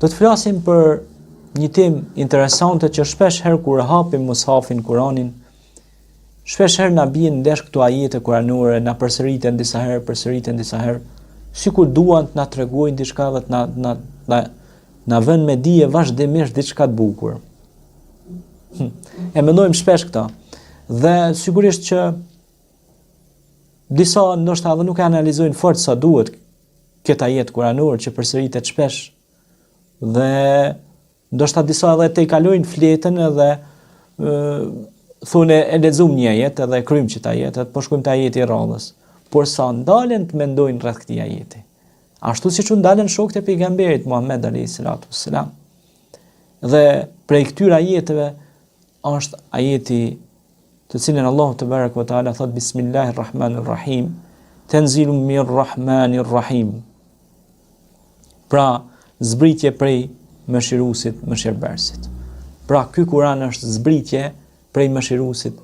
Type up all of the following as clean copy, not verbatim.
Do të flasim për një temë interesante që shpesh herë kur hapim mushafin Kuranin, shpesh herë na bien ndesh këto ajete kuranore, na përsëriten disa herë, përsëriten disa herë, sikur duan të na tregojnë diçka dhe të na na na na vënë me dije vazhdimisht diçka të bukur. Hm. E mendojmë shpesh këta. Dhe sigurisht që disa ndoshta edhe nuk e analizojnë fort sa duhet këtë ajet kuranor që përsëritet shpesh dhe ndoshta disa edhe tejkalojnë fletën edhe thonë e lexum një ajet edhe e kryjmë qët ajet, edhe po shkojmë te ajeti i radhës. Por sa ndalen të mendojnë rreth këtij ajeti. Ashtu siç u ndalen shokët e pejgamberit Muhammed alayhi salatu wassalam. Dhe prej këtyre ajeteve është ajeti të cilin Allahu tebareke ve teala thot bismillahir rahmanir rahim tenzilun mir rahmanir rahim pra zbritje prej mëshiruesit mëshirbërësit pra ky Kur'an është zbritje prej mëshiruesit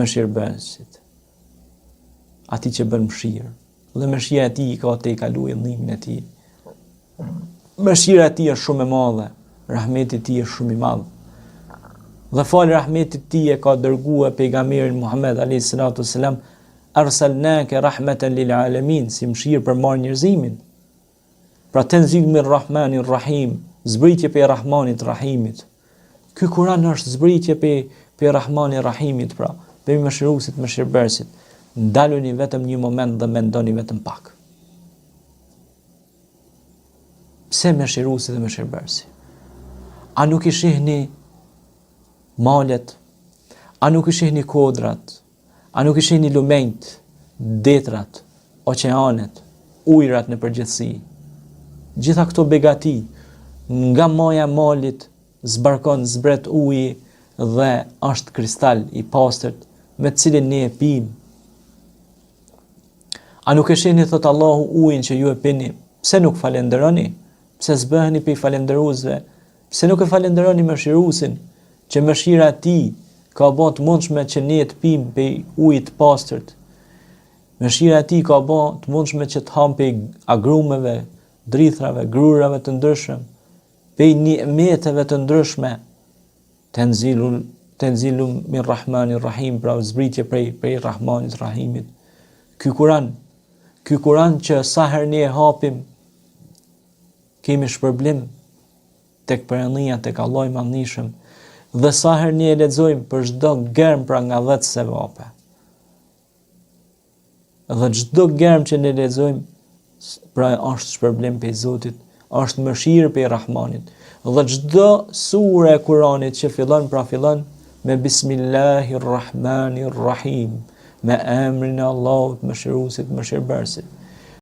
mëshirbërësit atij që bën mëshirë dhe mëshira e tij i ka tejkalu idhnimin e tij Mëshira e tij është shumë e madhe, rahmeti i tij është shumë i madh. Dhe falë rahmetit të tij e ka dërgue pejgamberin Muhammed alayhi salatu wasalam arsalnaka rahmatan lil alamin si mëshirë për mbarë njerëzimin. Pra tenzil mir rahmanir rahim, zbritje prej Rahmanit Rahimit. Ky Kur'an është zbritje prej prej Rahmanit Rahimit, pra, prej mëshiruesit mëshirbërësit. Ndaluni vetëm një moment dhe mendoni vetëm pak. Pse mëshiruesi dhe mëshirbërësi? A nuk i shihni malet? A nuk i shihni kodrat? A nuk i shihni lumenjtë, detrat, oqeanet, ujrat në përgjithësi? Gjitha këto begati, nga maja e malit zbarkon zbret uji dhe është kristal i pastërt me të cilin ne e pimë. A nuk e shihni, thot Allahu, ujin që ju e pini, pse nuk falenderoni? Pse s'bëheni prej falenderuesve? Pse nuk e falenderoni mëshiruesin, që mëshira e tij ka bo të mundshme që ne të pimë prej ujit të pastërt? Mëshira e tij ka bo të mundshme që të hamë prej agrumeve, drithrave, grurave të ndryshëm, prej nimeteve të ndryshme. Tenzilun Tenzilun min Rahmanir Rahim, pra zbritje prej prej Rahmanit Rahimit. Ky Kur'an, ky Kur'an që sa herë ne e hapim kemi shpërblim tek Perëndia, tek Allahu i Madhnishëm dhe sa herë ne e lexojmë për çdo germë pra nga 10 sevape. Dhe çdo germë që ne lexojmë, pra është shpërblim prej Zotit, është mëshirë prej Rahmanit. Dhe çdo sure e Kuranit që fillon, pra fillon me Bismillahirrahmanirrahim, me emrin e Allahut, mëshiruesit, mëshirbërësit.